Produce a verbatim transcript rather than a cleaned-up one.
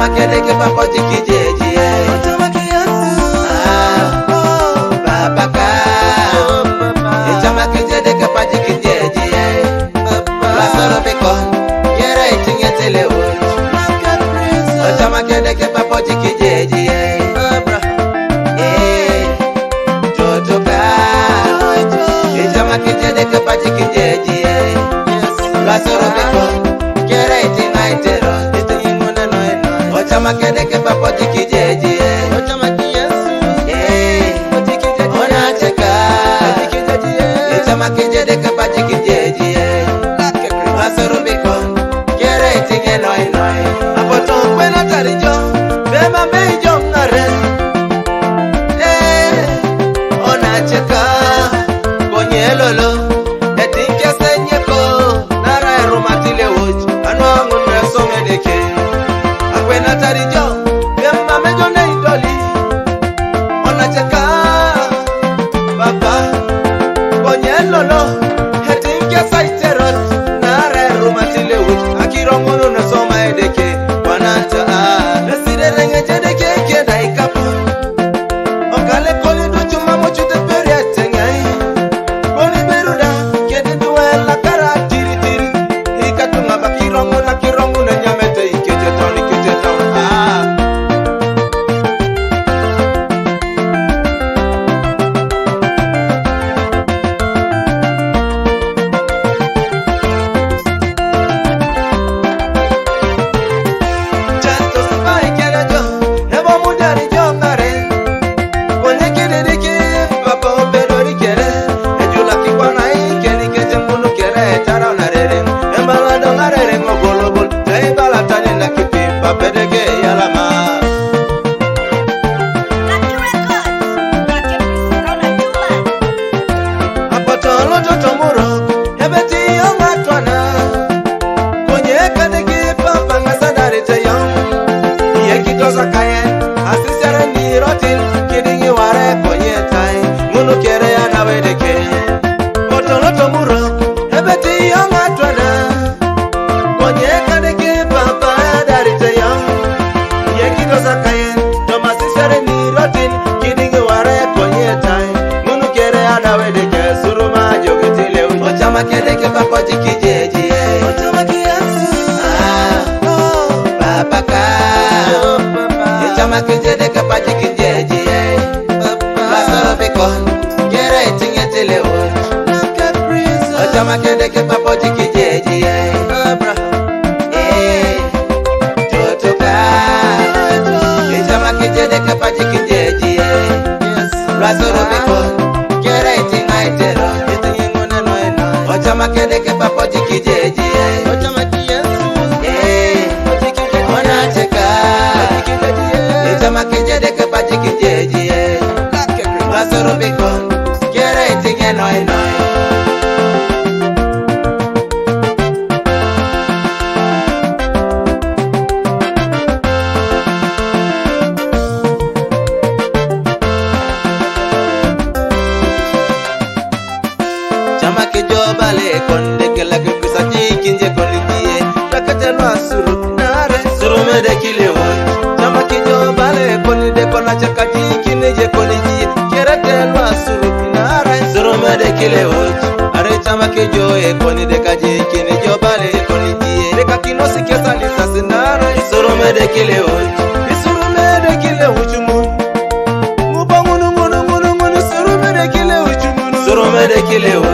Kede ke papa jiki jeji, eh. Ah, papa ka. Ichama kije de ke pa jiki jeji, eh. Lazaro biko, kere itinye tele wo. Ichama kede ke papa jiki jeji, eh. Eh, jojo ka. Ichama kije de ke pa jiki jeji, eh. Lazaro biko, kere itinye tele wo. Ochama kede ke papa jiki jeji, eh. Ochama ki Yesu. Eh, ona cheka. Jiki jeji, eh. Ochama kije de ke pa jiki jeji, eh. Lazaro biko, kere itinye noi noi. Apoto kwena tari jo, bema be jo ngare. Eh, ona cheka, konye lolo, etinke senyeko, nara eruma tile woj, anwangu na some deke. Akwena tari jo, bema me jo ne idoli. Ona cheka, papa, konye lolo, etinke saiterot, nara eruma tile woj, akirongunu na soma edeke, wanata, ah, nesire renge jedeke, keda ikapu. Okale koli du chuma mo chute peri atengai. Koli beruda, kede duela kara tiri tiri. Ikatunga ba kirongo na kirongo na nyamete ikeje town, ikeje town. Ah. Just to spy kere jo, ebo mudari jo ngare. Konye kere deke, papa obedo di kere. Ejula ki kwana i kere ke jengunu kere, tara na rere. Embala do na rere ngo bolo bol. Jai bala tani na kipi, papa deke yala ma. Lucky Records. Lucky Priscilla na Juma. Apotolo to tomuro, ebeti yonga twana. Konye kadiki papa nga sadari te yong. Ye kito sakaye, asisere ni rotin, kidingi ware konye tai, munu kere ya na wedeke. Otolo tomuro, ebeti yonga twana. Konye kadiki papa dari te yong. Ye kito sakaye, to masisere ni rotin, kidingi ware konye tai, munu kere ya na wedeke, suruma jogi tile. Ochama kede ke papa jiki jeji, eh. Ochama ki Yesu. Ah, oh, papa ka. Oh, papa. Ochama kije de ke pa jiki jeji, eh. Papa. Lazaro biko, kere itinye tele wo. Ochama kede ke papa jiki jeji, eh. Papa. Eh, jojo ka. Ochama kije de ke pa jiki jeji, eh. Lazaro biko, kere itinye tele wo. Ochama kede ke papa jiki jeji, eh. Ochama ki Yesu. Eh, ona cheka. Ochama kije de ke pa jiki jeji, eh. Lazaro biko, kere itinye noi noi. Chama ke jobale konde ke lake kusa ji kinje koni jie. Lakate lwa suru nare, suru mede kile wo. Chama ke jobale konde kona chaka ji kine je koni jie. Kerate lwa suru nare, suru mede kile wo. Are chama ke jo e koni de kaji kine jobale koni jie. De kakino sike sali sasinare, suru mede kile wo. Suru mede kile wo chumu. Muba ngunu, ngunu, ngunu, ngunu, suru mede kile wo chumu. Suru mede kile wo.